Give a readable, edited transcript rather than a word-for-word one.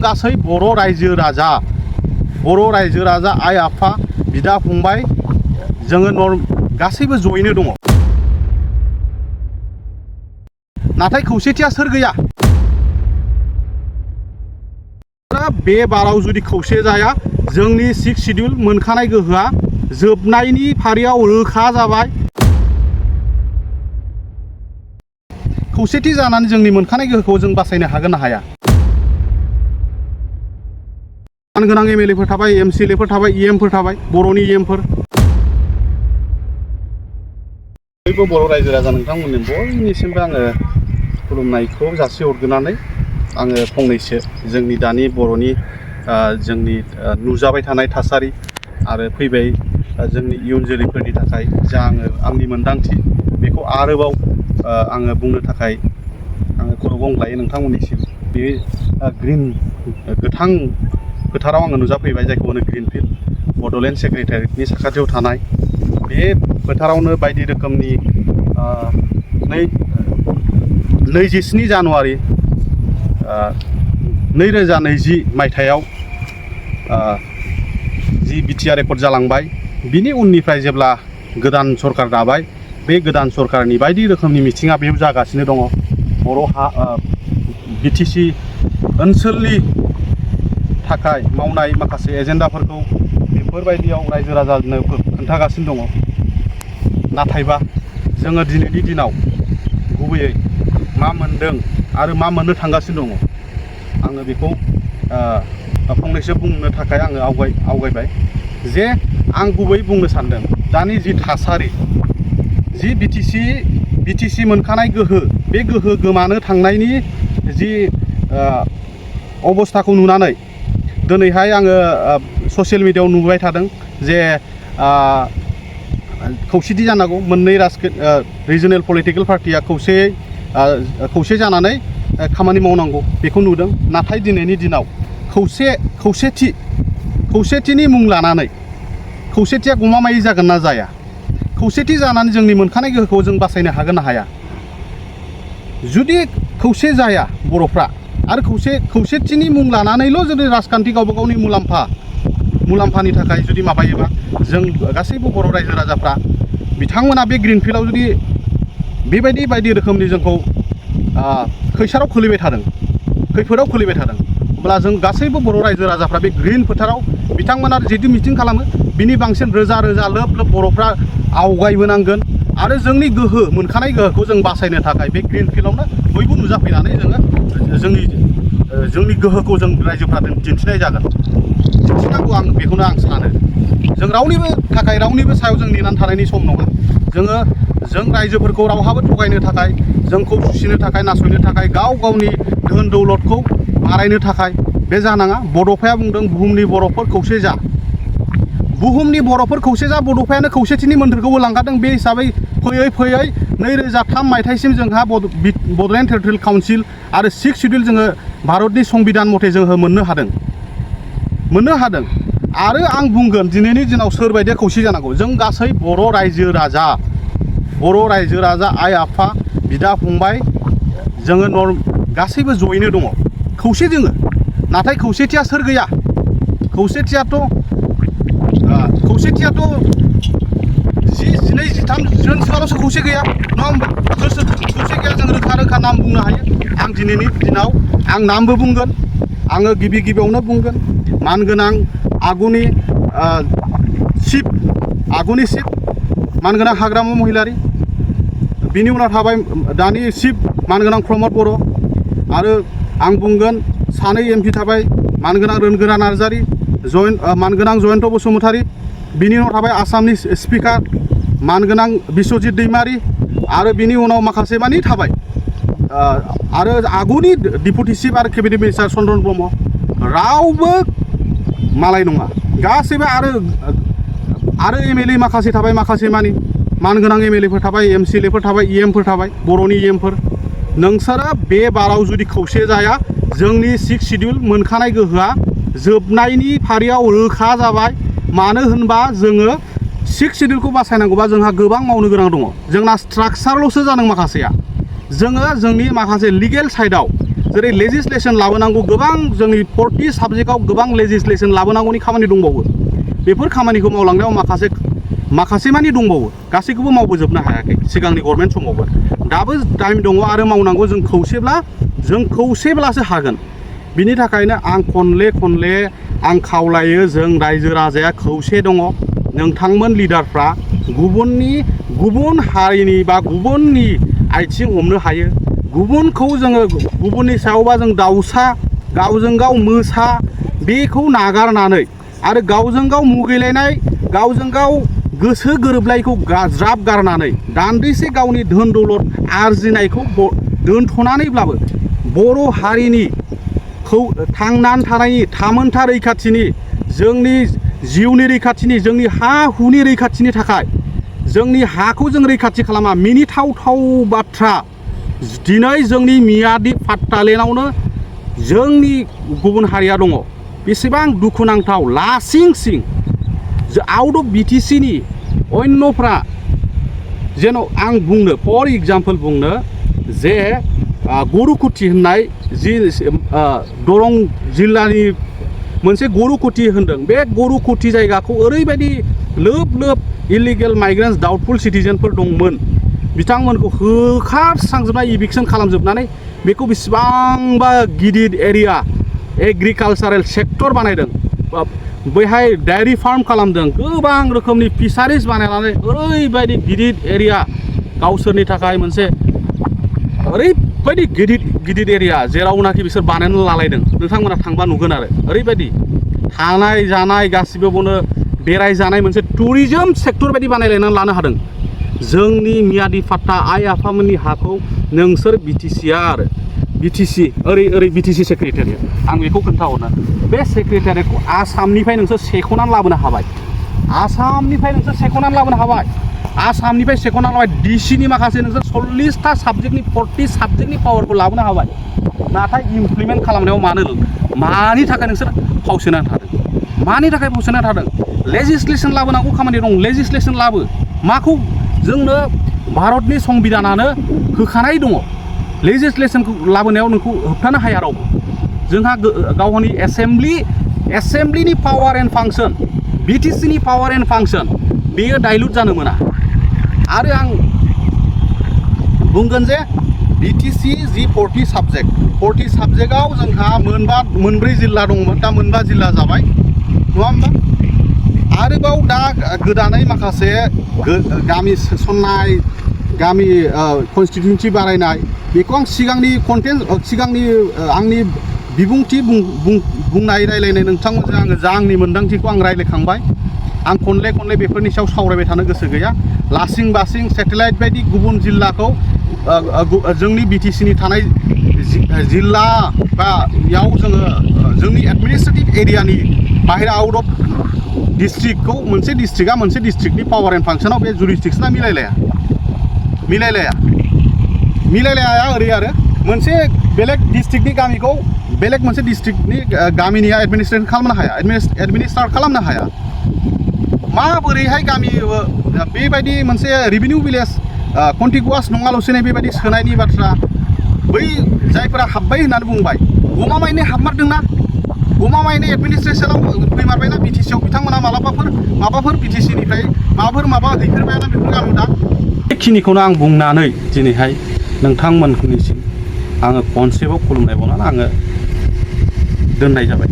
गासै बर' रायजो राजा आइ आफा बिदा फंबाय जोङो गासैबो जयैनो दङ। नाथाय खौसेथिया सोर गैया? बे बाराव जुदि खौसे जाया जोंनि 6 शिड्युल मोनखानाय गोहोआ जोबनायनि फारियाव रोखा जाबाय। खौसेथि जानानै जोंनि मोनखानाय गोहोखौ जों बासायनो हागोन ना हाया? गोनां एमएलएफोर थाबाय, एमसिएलएफोर थाबाय, इएमफोर थाबाय, बर'नि इएमफोर। बयबो बर' रायजो राजा नोंथांमोननि बयनिसिमबो आङो खुलुमनायखौ जासिहरग्रोनानै आङो फंनैसो जोंनि दानि बर'नि जोंनि नुजाबाय थानाय थासारि आरो फैबाय जोंनि इयुन जोलैफोरनि थाखाय जा आंनि मोनदांथि बेखौ आरोबाव आङो बुंनो थाखाय आङो खर' गंग्लायो नोंथांमोननिसिम। बे गोथां फोथाराव आङो नुजाफैबाय, जायखौ होनो ग्रिन फिल्ड, बड'लेण्ड सेक्रेटारियेटनि साखाथियाव थानाय बे फोथारावनो बायदि रोखोमनि 27 जानुवारि 2020 मायथाइयाव जि बिटिआर रेकर्ड जालांबाय, बिनि उननिफ्राय जेब्ला गोदान सरकार दाबाय, बे गोदान सरकारनि बायदि रोखोमनि मिथिङा बेयाव जागासिनो दङ। बर' बिटिसि ओनसोलनि थाखाय मावनाय माखासे एजेन्डाफोरखौ बेफोरबायदियाव रायजो राजानो खोन्थागासिनो दङ। नाथायबा जोङो दिनैनि दिनाव गुबैयै मा मोनदों आरो मा मोननो थांगासिनो दङ, आङो बेखौ फंनैसो बुंनो थाखाय आङो आवगायबाय जे आं गुबै बुंनो सानदों दानि जि थासारि, जि बिटिसि मोनखानाय गोहो, बे गोहो गोमानो थांनायनि जि अबस्थाखौ नुनानै दिनैहाय आङो ससियेल मिडियायाव नुबाय थादों जे खौसेथि जानांगौ, मोननै रिजनेल पलिटिकेल पार्टिया खौसे जानानै खामानि मावनांगौ, बेखौ नुदों। नाथाय दिनैनि दिनाव खौसेथिनि मुं लानानै खौसेथिया गमामायै जागोन ना जाया? खौसेथि जानानै जोंनि मोनखानाय गोहोखौ जों बासायनो हागोन ना हाया? जुदि खौसे जाया बर'फ्रा आरो खौसेथिनि मुं लानानैल' जुदि राजखान्थि गावबा गावनि मुलाम्फानि थाखाय जुदि माबायोबा, जों गासैबो बर' रायजो राजाफ्रा बिथांमोना बे ग्रिन फिल्डआव जुदि बेबायदि बायदि रोखोमनि जोंखौ खैफोदाव खोलैबाय थादों, अब्ला जों गासैबो बर' रायजो राजाफ्रा बे ग्रिन फोथाराव बिथांमोना जितु मिटिं खालामो बिनि बांसिन रोजा लोब बर'फ्रा आवगायबोनांगोन आरो जोंनि मोनखानाय गोहोखौ जों बासायनो थाखाय बे ग्रिन फिल्डआवनो बयबो नुजाफैनानै जोंनि गोहोखौ जों रायजोफ्रा दिन्थिनाय जागोन, दिन्थिनांगौ। बेखौनो आं सानो। जों रावनिबो सायाव जों नेनानै थानायनि सम नङा। जों रायजोफोरखौ रावहाबो थगायनो थाखाय, जोंखौ सुसिनो थाखाय, नासयनो थाखाय, गाव गावनि धोन दौलतखौ बारायनो थाखाय बे जानाङा। बड'फाया बुंदों बुहुमनि बर'फोर खौसे जा। बुहुमनि बर'फोर खौसे जा, बड'फायानो खौसेथिनि मोन्थोरखौबो लांखादों। बे हिसाबै फैयै 2003 मायथाइसिम जोंहा बड'लेण्ड टेरिटरियेल काउन्सिल आरो 6 शिड्युल जोङो भारतनि संबिधान मथे जोङो मोननो हादों। आरो आं बुंगोन दिनैनि दिनाव सोरबायदिया खौसे जानांगौ। जों गासै बर' रायजो राजा आइ आफा बिदा फंबाय जोङो गासैबो जयैनो दङ, खौसे जोङो। नाथाय खौसेथिया सोर गैया? खौसेथियाथ' 12-13 जनसोल'सो खौसे गैया, नङा होमबा? खौसे गैया, जों रोखा नाम बुंनो हायो। आं दिनैनि दिनाव आं नामबो बुंगोन। आङो गिबियावनो बुंगोन मानगोनां आगुनि चिफ मानगोनां हाग्रामा महिलारि, बिनि उनाव थाबाय दानि चिफ मानगोनां प्रमद बर', आरो आं बुंगोन सानै एमपि थाबाय, मानगोनां रोनगोरा नार्जारि, मानगोनां जयन्त बसुमतारी, बिनि उनाव थाबाय आसामनि स्पिकार मानगोनां बिस्वजित दैमारि, आरो बिनि उनाव माखासे मानि थाबाय आरो आगुनि डिपुटि चिफ आरो केबिनेट मिनिस्टार चन्द्रन ब्रह्म। रावबो मालाय नङा, गासैबो। आरो एमएलए माखासे थाबाय, माखासे मानि मानगोनां एमएलएफोर थाबाय, एमसिएलएफोर थाबाय, इएमफोर थाबाय, बर'नि इएमफोर। नोंसोरो बे बाराव जुदि खौसे जाया जोंनि 6 शिड्युल मोनखानाय गोहोआ जोबनायनि फारियाव रोखा जाबाय। मानो होनबा जोङो 6 शिड्युलखौ बासायनांगौबा जोंहा गोबां मावनो गोनां दङ। जोंना स्ट्राक्चारल'सो जादों माखासेया। जोङो जोंनि माखासे लिगेल साइडआव जेरै लेजिस्लेसन लाबोनांगौ गोबां जोंनि 40 साबजेक्टआव गोबां लेजिस्लेसन लाबोनांगौनि खामानि दंबावो बेफोर खामानिखौ मावलांनायाव माखासे मानि दंबावो गासैखौबो मावबोजोबनो हायाखै सिगांनि गभर्नमेन्ट समावबो दाबो टाइम दङ आरो मावनांगौ जों खौसेब्लासो हागोन बिनि थाखायनो आं खनले आं खावलायो जों रायजो राजाया खौसे दङ नोंथांमोन लिडारफ्रा गुबुन हारिनि बा गुबुननि आथिं हमनो हायो गुबुनखौ जोङो गुबुननि सायावबा जों दाउसा गावजों गाव मोसा बेखौ नागारनानै आरो गावजों गाव मुगैलायनाय गावजों गाव गोसो गोरोबलायखौ ज्राब गारनानै दान्दिसे गावनि धोन दौलत आरजिनायखौ दोनथ'नानैब्लाबो बर' हारिनि थांनानै थानायनि थामोनथा रैखाथिनि जोंनि जिउनि रैखाथिनि जोंनि हा हुनि रैखाथिनि थाखाय जोंनि हाखौ जों रैखाथि खालामा मिनिथाव बाथ्रा दिनै जोंनि मियादि पाट्टालेण्डआवनो जोंनि गुबुन हारिया दङ बेसेबां दुखुनांथाव लासिं आउट अफ बिटिसिनि अन्यफ्रा जेन' आं बुंनो फर एग्जाम्पल बुंनो जे गरुकुथि होननाय जि दरं जिल्लानि मोनसे गरुकुथि होनदों बे गरुकुथि जायगाखौ ओरैबायदि लोब इलिगेल माइग्रेन्टस डाउटफुल सिटिजेनफोर दंमोन बिथांमोनखौ होखारस्रांजोबनाय इभिक्सन खालामजोबनानै बेखौ बेसेबांबा गिदिर एरिया एग्रिकालसारेल सेक्टर बानायदों बैहाय डायरी फार्म खालामदों गोबां रोखोमनि फिसारिस बानायनानै ओरैबायदि गिदिर एरिया गावसोरनि थाखाय मोनसे ओरैबायदि गिदिर एरिया जेरावनाखि बिसोर बानायनानै लालायदों नोंथांमोना थांबा नुगोन आरो ओरैबायदि थानाय जानाय गासिबोनो बेरायजानाय मोनसे टुरिजम सेक्टर बायदि बानायलायनानै लानो हादों जोंनि मियादि पाट्टा आइ आफामोननि हाखौ नोंसोर बिटिसिया आरो बिटिसि ओरै बिटिसि सेक्रेटारियेट आं बेखौ खोन्थाहरनो बे सेक्रेटारियेटखौ आसामनिफ्राय नोंसोर सेख'नानै लाबोनो हाबाय आसामनिफ्राय सेख'नानै लाबाय डिसिनि माखासे नोंसोर 40टा साबजेक्टनि 40 साबजेक्टनि पावारखौ लाबोनो हाबाय नाथाय इमप्लिमेन्ट खालामनायाव मानि थाखाय नोंसोर फावसायनानै थादों लेजिस्लेसन लाबोनांगौ खामानि दं लेजिस्लेसन लाबो माखौ जोंनो भारतनि संबिधानानो होखानाय दङ लेजिस्लेसनखौ लाबोनायाव नोंखौ होबथानो हाया रावबो जोंहा गावनि एसेम्ब्लिनि पावार एन्ड फांसन बिटिसिनि पावार एन्ड फांसन बेयो डाइल्युट जानो मोना आरो आं बुंगोन जे बिटिसि जि 40 साबजेक्टआव जोंहा मोनब्रै जिल्ला दंमोन दा मोनबा जिल्ला जाबाय नङा होमबा आरोबाव दा गोदानै माखासे गामि सोसननाय गामि कनस्टिटिउन्सि बारायनाय बेखौ आं सिगांनि आंनि बिबुंथि बुंनाय रायलायनाय नोंथांमोनजों आङो जा आंनि मोन्दांथिखौ आं रायलायखांबाय आं खनले बेफोरनि सायाव सावरायबाय थानो गोसो गैया लासिं बासिं सेटेलाइट बायदि गुबुन जिल्लाखौ जोंनि बिटिसिनि थानाय जिल्ला बा याव जोङो जोंनि एडमिनिस्ट्रेटिभ एरियानि बाहेरा आउट अफ डिस्ट्रिक्टखौ मोनसे डिस्ट्रिक्टनि पावार एन्ड फांसनाव बे जुरिसडिक्सना मिलायलाया ओरै आरो मोनसे बेलेग डिस्ट्रिक्टनि गामिखौ बेलेग मोनसे डिस्ट्रिक्टनि गामिनिया एडमिनिस्ट्रेट खालामनो हाया माबोरैहाय गामि बेबायदि मोनसे रेभिनिउ भिलेज कन्टिगुवास नङाल'सैनो बेबायदि सोनायनि बाथ्रा बै जायफोरा हाबबाय होननानै बुंबाय गमामायैनो हाबमारदोंना गमामायैनो एडमिनिस्ट्रेसनाव फैमारबायना बिटिसिआव बिथांमोना माबाफोर बिटिसिनिफ्राय माबा हैफेरबायना बेफोर गामियाव दा बेखिनिखौनो आं बुंनानै दिनैहाय नोंथांमोननिसिम आङो खनसेबाव खुलुमनाय बावनानै आङो दोननाय जाबाय।